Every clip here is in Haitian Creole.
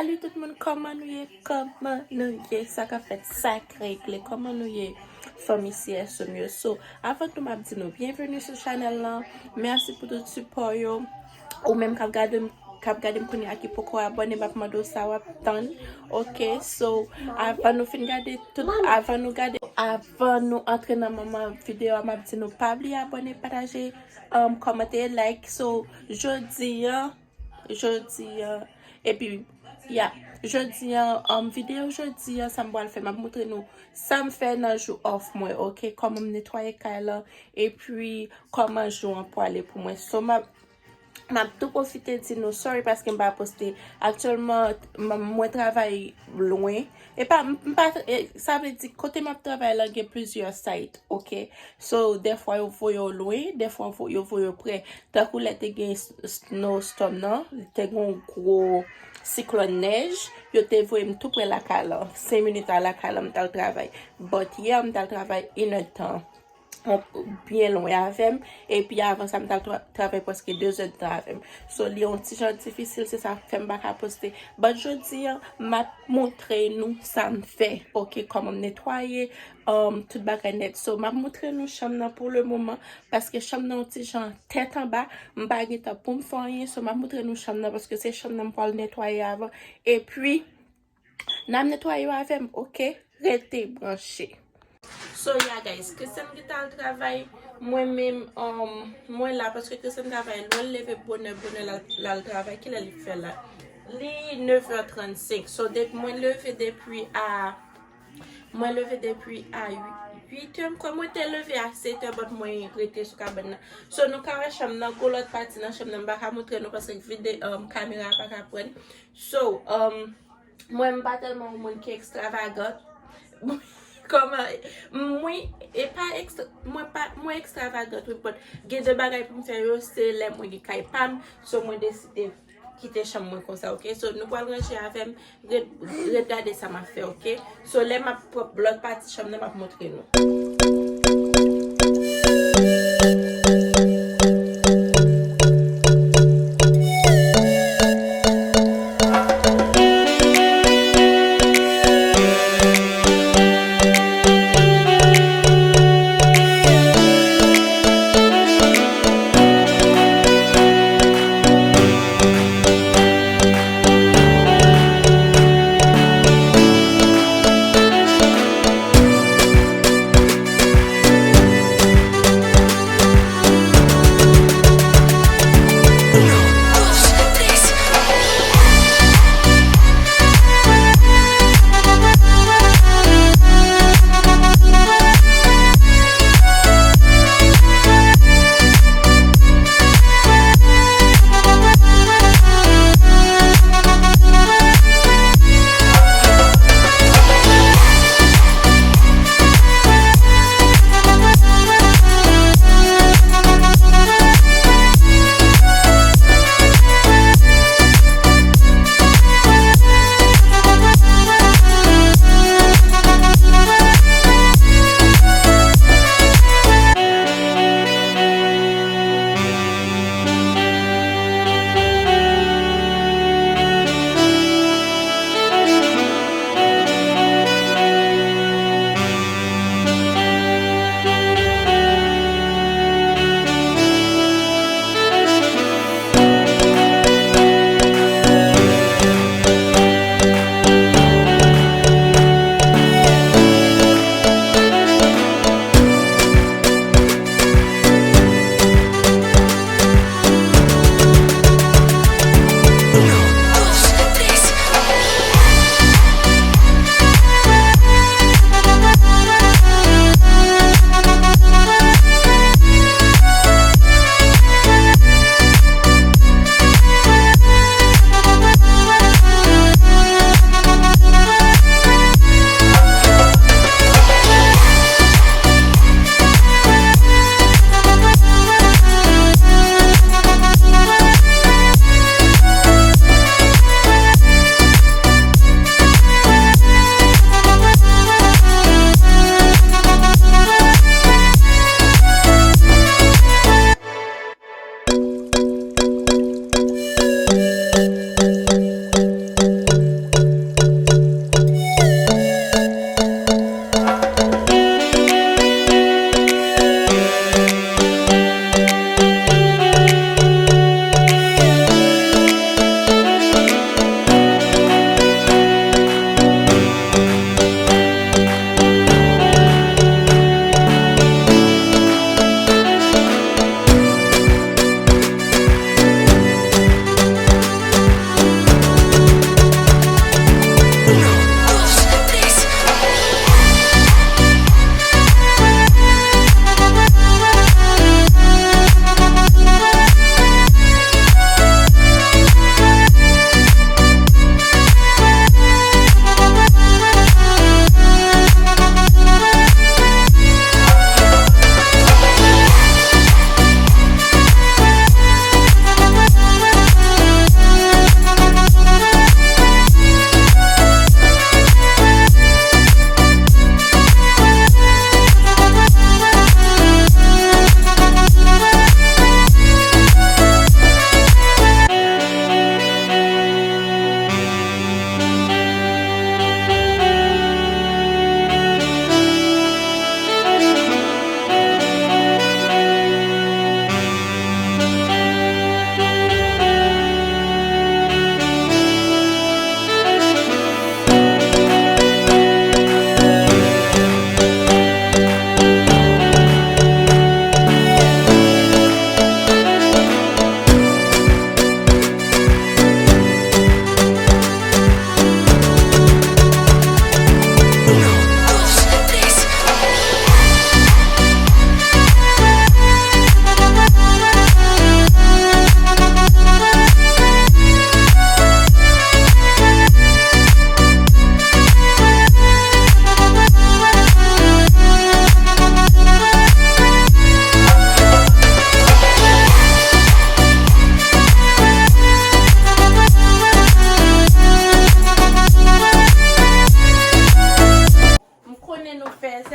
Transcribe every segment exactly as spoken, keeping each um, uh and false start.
Salut tout moun, kòman nou ye? Kòman nou ye? Sa k ap fèt, sa k regle? Kòman nou ye, fanmi C S M yo? So, avan tou, m ap di nou byenveni sou chanèl lan. Mèsi pou tout sipò yo. Ou menm k ap gade m, k ap gade m kounye a ki poko abòne, m ap mande w sa w ap tann. Ok, so, avan nou fin gade tout, avan nou gade, avan nou antre nan moman videyo a, m ap di nou pa bliye abòne, pataje, um, kòmante, like. So, jodi a, jodi a, epi, ya, jodi a, um, videyo jodi a, sa m pral fè, m ap montre nou sa m fè nan jou off mwen, ok? Kòman m netwaye kay lan, epi kòman jou an pwale pou mwen. So, m ap, m ap tou pwofite di nou sorry paske m pa poste. Aktyèlman, m, mwen travay lwen. E pa, m, m pa, e, sa vle di, kote m ap travay la gen plizyè site, ok? So, dèfwa yo voye w lwen, dèfwa vo-, yo voye w pre. Tankou lè te gen s-, snowstorm nan, te gen yon gwo siklòn nèj, yo te voye m tou pre lakay lan. Senk minit a lakay lan, m t al travay. But yè, m t al travay inèdtan. Yon, byen lwen avè m. Epi avan sa, m t al tra-, travay prèske de zèdtan avè m. So, li yon ti jan difisil, se sa k fè m pa ka poste. But jodi a, m ap montre nou sa m fè. Ok, kòman m netwaye, um, tout bagay nèt. So, m ap montre nou chanm nan pou le moman, paske chanm nan yon ti jan tèt anba, m pa gen tan pou m fè anyen, so m ap montre nou chanm nan, paske se chanm nan m pral netwaye avan. Epi, n ap netwaye yo avè m, ok? Rete branche. So, yeah, guys, Christian ki t al travay, mwen menm, um, mwen la, paske Christian travay, lè l leve bonè, bonè, l al, l al travay, kilè li fè la? Li nèf è trannsenk. So, depi mwen leve depi a, mwen leve depi a uit è, m kwè mwen te leve a sèt è, but mwen rete sou kabann nan. So, nou ka wè chanm nan, gon lòt pati nan chanm nan, m pa ka montre nou paske vide, um, kamera a pa ka pran. So, um, mwen, m pa tèlman yon moun ki ekstravagan. Kòman, mwen, e pa ekstra, mwen pa, mwen ekstravagan, wi, but gen de bagay pou m fè yo, se lè mwen gen kay pa m, so mwen deside kite chanm mwen konsa, ok? So, nou pral ranje avè m, ret, ret gade sa m ap fè, ok? So, lè m ap pran lòt pati chanm nan, m ap montre nou.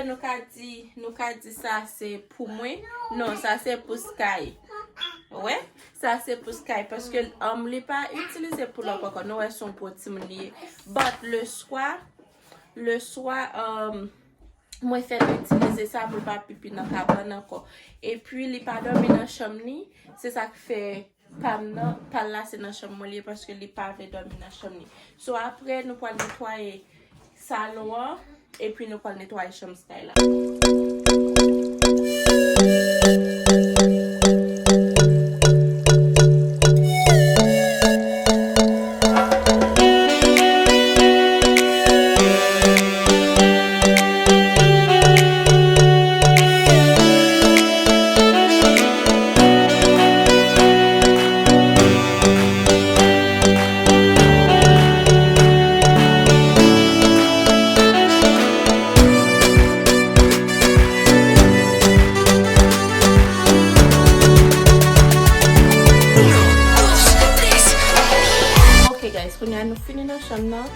Nou ka di, nou ka di sa se pou mwen. Non, sa se pou Sky. Wè, sa se pou Sky paske um, li pa itilize pou lòt ankò. Nou wè se yon gwo timoun li ye. But le swa, le swa, um, mwen fè l itilize sa pou l pa pipi nan kabann ankò. Epi li pa dòmi nan chanm li. Se sa k fè pa m nan, pa l la se nan chanm mwen li ye paske li pa vle dòmi nan chanm li. So apre nou pral netwaye salon an epi nou pral netwaye chanm Sky la. Ok guys, kounye a nou fini nan chanm nan.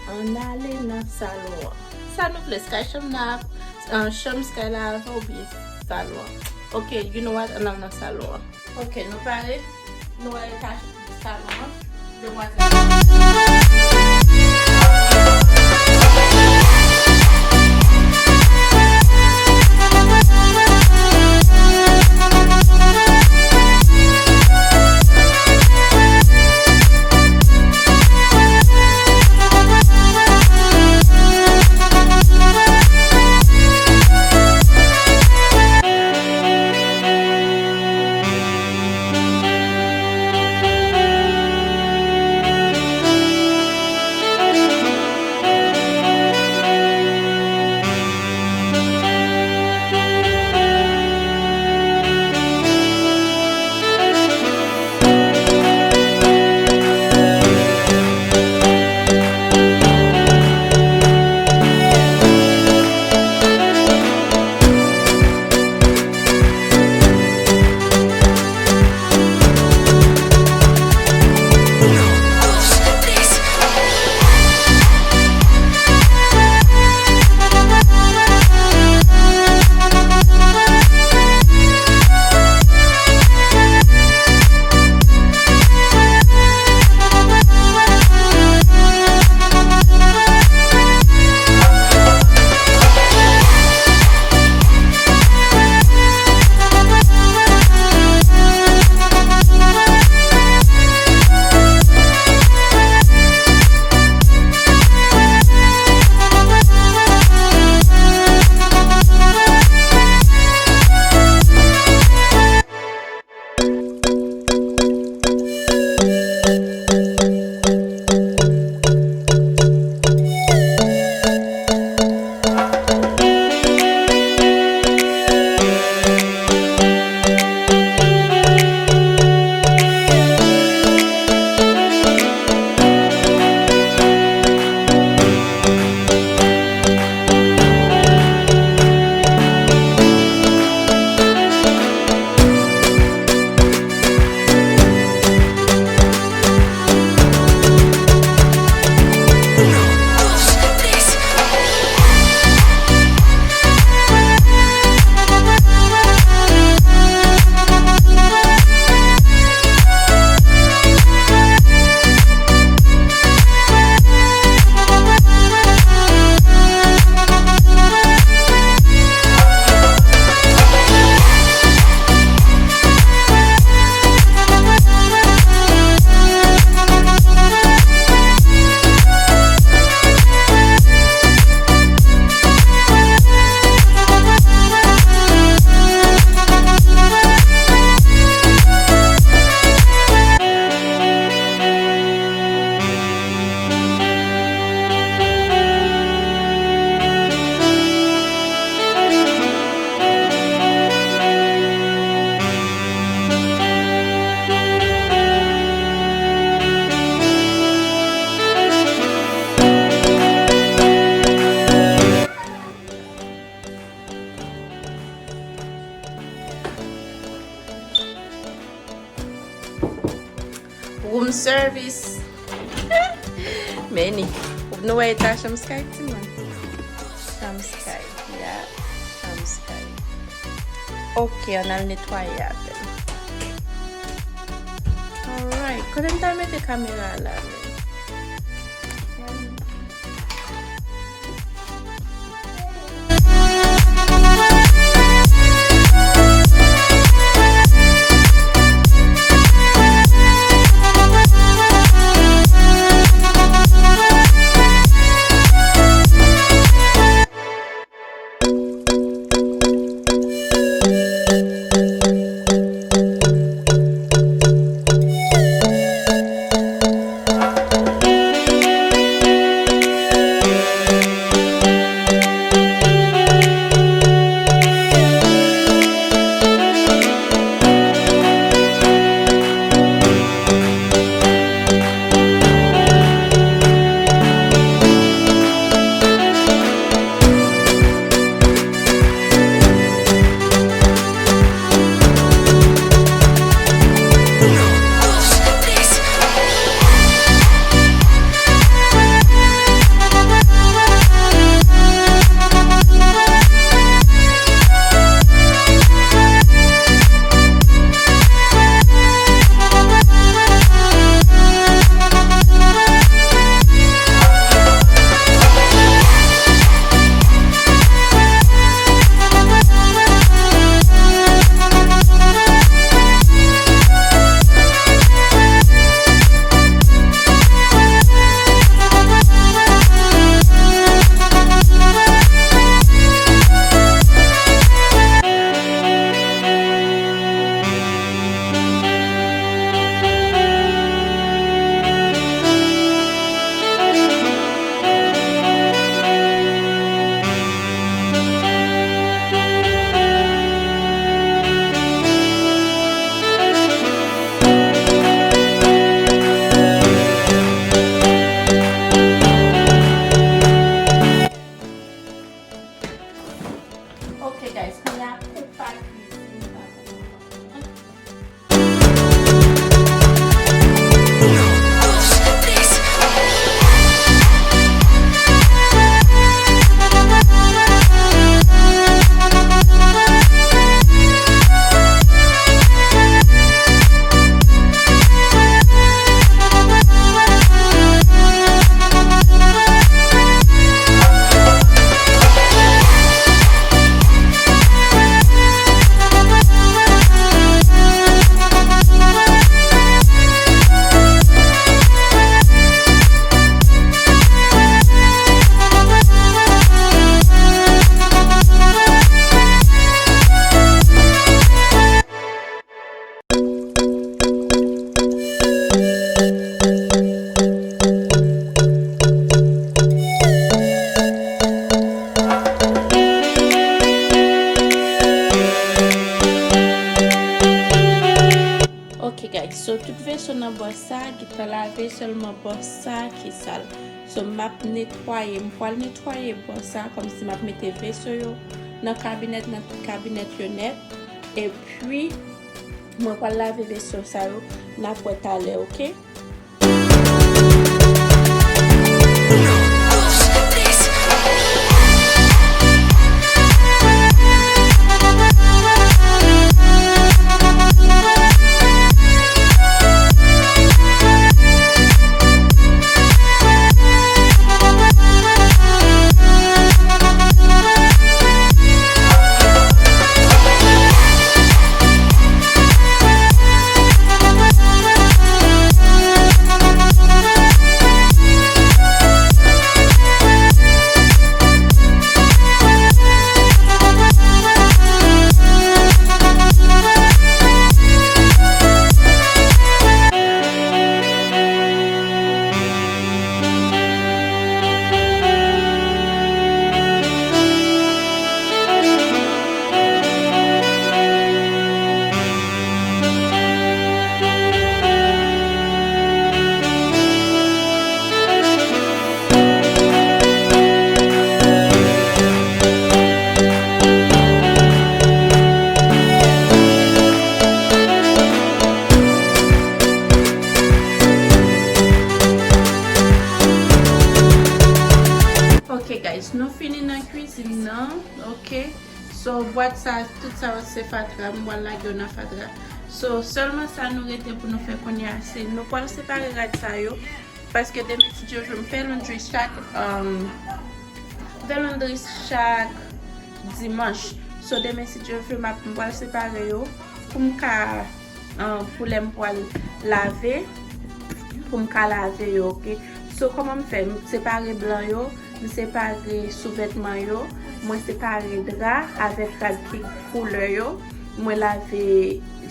Ann ale nan salon an. Sa nou vle, Sky chanm nan, uh, chanm Sky la avan oubyen salon an? Ok, you know what? Ann al nan salon an. Ok, nou pare? Nou wè etaj salon an. Demwazèl. Room service. Meni. Nou wè eta chanm Sky, timoun? Chanm Sky, yeah. Ok, ann al netwaye avè l. Alright, kote m ta mete kamera a la menm? Ok, guys, kounye a koup pa kwizin pa kouman. Ok, guys, so tout veso nan bò sa gentan lave, sèlman bò sa ki sal. So, m ap netwaye, m pral netwaye bò sa, kòmsi m ap mete veso yo nan kabinèt, nan tout kabinèt yo nèt. Epi, mwen pral lave veso sa yo, n ap wè talè, ok? Ok, guys, nou fini nan kwizin nan, ok? So, bwat sa, tout sa yo se fatra, m pral lage yo nan fatra. So, sèlman sa nou rete pou nou fè kounye a, se nou pral separe rad sa yo, paske demen si Dye vle m fè londri chak, um, fè londri chak dimanch. So, demen si Dye vle m ap, m pral separe yo pou m ka, uh, pou lè m pral lave, pou m ka lave yo, oke? So, kòman m fè? M separe blan yo, m separe souvètman yo, mwen separe dra avèk rad ki koulè yo, mwen lave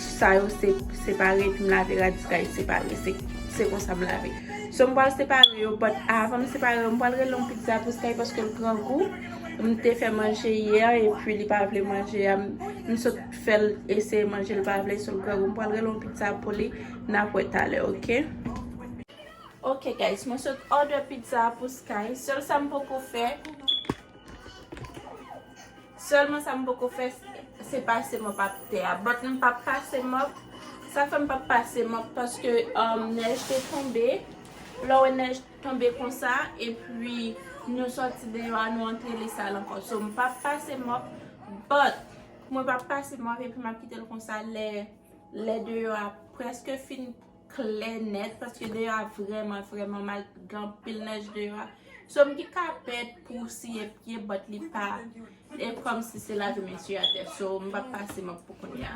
sa yo se-, separe, epi m lave rad kay separe, se, se konsa m lave. So, m pral separe yo, but avan m separe yo, m pral rele yon pizza pou Sky paske l grangou. M te fè manje yè, epi li pa vle manje a. M, m sot fè l eseye manje, l pa vle, so l grangou. M pral rele yon pizza pou li, n ap wè talè, oke? Ok, guys, mwen sot order pizza pou Sky. Sèl sa m poko fè, sèlman sa m poko fè, se pase mòp atè a. But m p ap pase mòp. Sa fè m p ap pase mòp, paske, um, nèj te tonbe. Lè w wè nèj tonbe konsa, epi nou sòti deyò a, nou antre lesal ankò. So, m p ap pase mòp, but mwen p ap pase mòp, epi m ap kite l konsa lè, lè deyò a prèske fin klè nèt, paske deyò a vrèman, vrèman mal, gen anpil nèj deyò a. So, m ki ka pè pou siye pye, but li pa, e kòmsi se lave men siye atè. So, m p ap pase mòp pou kounye a.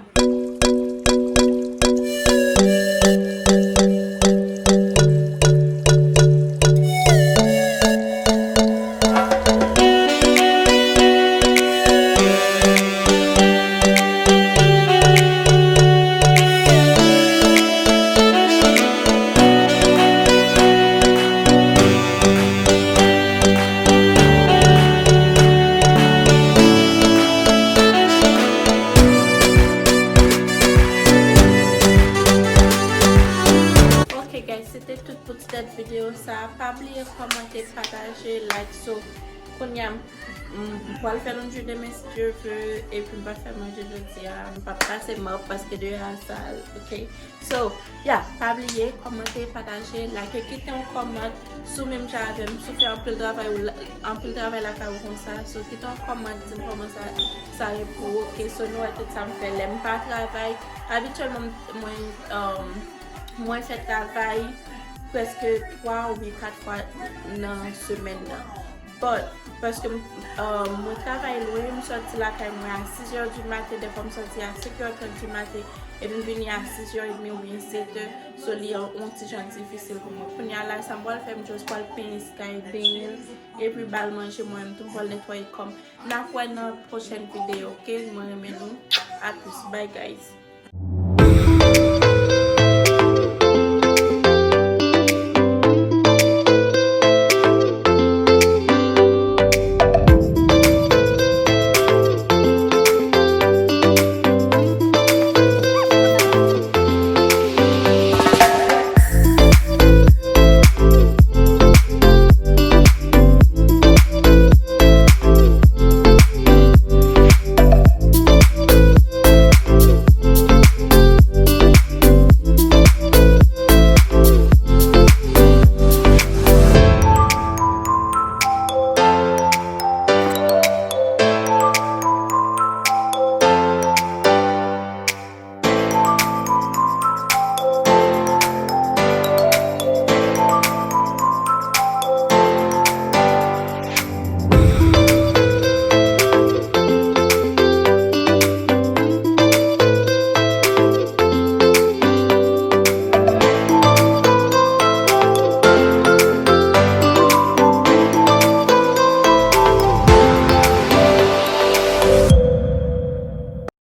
Ok, guys, se te tout pou ti tèt videyo sa. Pa bliye kòmante, pataje, like. So, kounye a, m, m pral fè londri demen si Dye vle, epi m pa fè manje jodi a. M p ap pase mòp paske deyò a sal, ok? So, yeah, pa bliye, kòmante, pataje, like, kite yon kòmant si w menm jan avè m, si w fè anpil travay, ou la, anpil travay lakay ou konsa. So, kite yon kòmant, di m kòman sa, sa ye pou ou, ok? So, nou wè tout sa m fè lè m pa travay. Abityèlman, mwen, um, mwen fè travay prèske twa oubyen kat fwa nan semèn nan. But, paske m, um, mwen travay lwen, m sòti lakay mwen a sis è di maten, dèfwa m sòti a senk è trant di maten, epi m vini a sis è edmi oubyen sèt è, so li yon, yon ti jan difisil pou mwen. Kounye a la, sa m pral fè, m just pral penyen Sky, benyen l, epi ba l manje, mwen menm tou m pral netwaye kò m. N ap wè nan pwochèn videyo, ok? Mwen renmen nou. A plis. Bye, guys.